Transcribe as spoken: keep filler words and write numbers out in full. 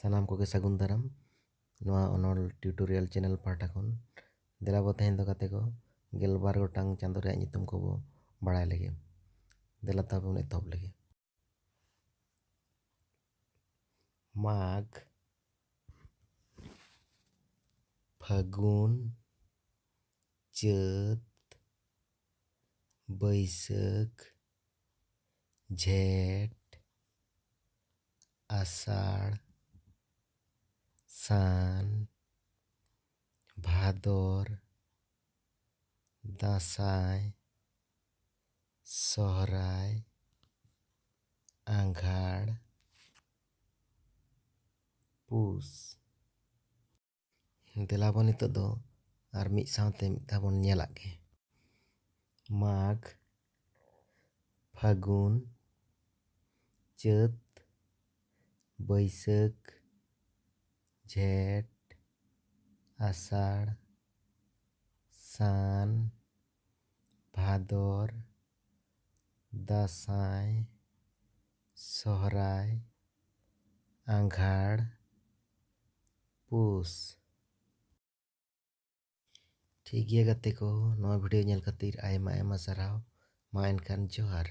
ᱥᱟᱱᱟᱢ ᱠᱚᱜᱮ ᱥᱟᱹᱜᱩᱱ ᱫᱟᱨᱟᱢ ᱱᱚᱣᱟ ᱚᱱᱚᱞ ᱴᱤᱭᱩᱴᱳᱨᱤᱭᱟᱞ ᱪᱮᱱᱮᱞ ᱯᱟᱦᱴᱟ ᱠᱷᱚᱱ᱾ ᱫᱮᱞᱟ ᱵᱚ ᱛᱮᱦᱮᱧ ᱫᱚ ᱜᱟᱛᱮ ᱠᱚ ᱜᱮᱞᱵᱟᱨ ᱜᱚᱴᱟᱝ ᱪᱟᱸᱫᱳ ᱨᱮᱭᱟᱜ ᱧᱩᱛᱩᱢ ᱠᱚᱵᱚ ᱵᱟᱲᱟᱭ ᱞᱮᱜᱮ᱾ ᱫᱮᱞᱟ ᱛᱟᱵᱚᱱ ᱮᱛᱚᱦᱚᱵ ᱞᱮᱜᱮ᱾ ᱢᱟᱜᱽ, ᱯᱷᱟᱹᱜᱩᱱ, ᱪᱟᱹᱛ, ᱵᱟᱹᱭᱥᱟᱹᱠᱷ, ᱡᱷᱮᱸᱴ, ᱟᱥᱟᱲ, ᱥᱟᱱ, ᱵᱷᱟᱫᱚᱨ, ᱫᱟᱸᱥᱟᱭ, ᱥᱚᱦᱨᱟᱭ, ᱟᱸᱜᱷᱟᱲ, ᱯᱩᱥ᱾ ᱫᱮᱞᱟ ᱵᱚᱱ ᱱᱤᱛᱚᱜ ᱫᱚ ᱟᱨ ᱢᱤᱫ ᱥᱟᱶᱛᱮ ᱢᱤᱫ ᱫᱷᱟᱣ ᱵᱚᱱ ᱧᱮᱞᱟᱜ ᱜᱮ᱾ ᱢᱟᱜᱽ, ᱯᱷᱟᱹᱜᱩᱱ, ᱪᱟᱹᱛ, ᱵᱟᱹᱭᱥᱟᱹᱠᱷ, ᱡᱷᱮᱸᱴ, ᱟᱥᱟᱲ, ᱥᱟᱱ, ᱵᱷᱟᱫᱚᱨ, ᱫᱟᱸᱥᱟᱭ, ᱥᱚᱦᱨᱟᱭ, ᱟᱸᱜᱷᱟᱲ, ᱯᱩᱥ᱾ ᱴᱷᱤᱠ ᱜᱮᱭᱟ ᱜᱟᱛᱮ ᱠᱚ, ᱱᱚᱣᱟ ᱵᱷᱤᱰᱤᱭᱳ ᱧᱮᱞ ᱠᱷᱟᱹᱛᱤᱨ ᱟᱭᱢᱟ ᱟᱭᱢᱟ ᱥᱟᱨᱦᱟᱣ᱾ ᱢᱟ ᱮᱱᱠᱷᱟᱱ ᱡᱚᱦᱟᱨ᱾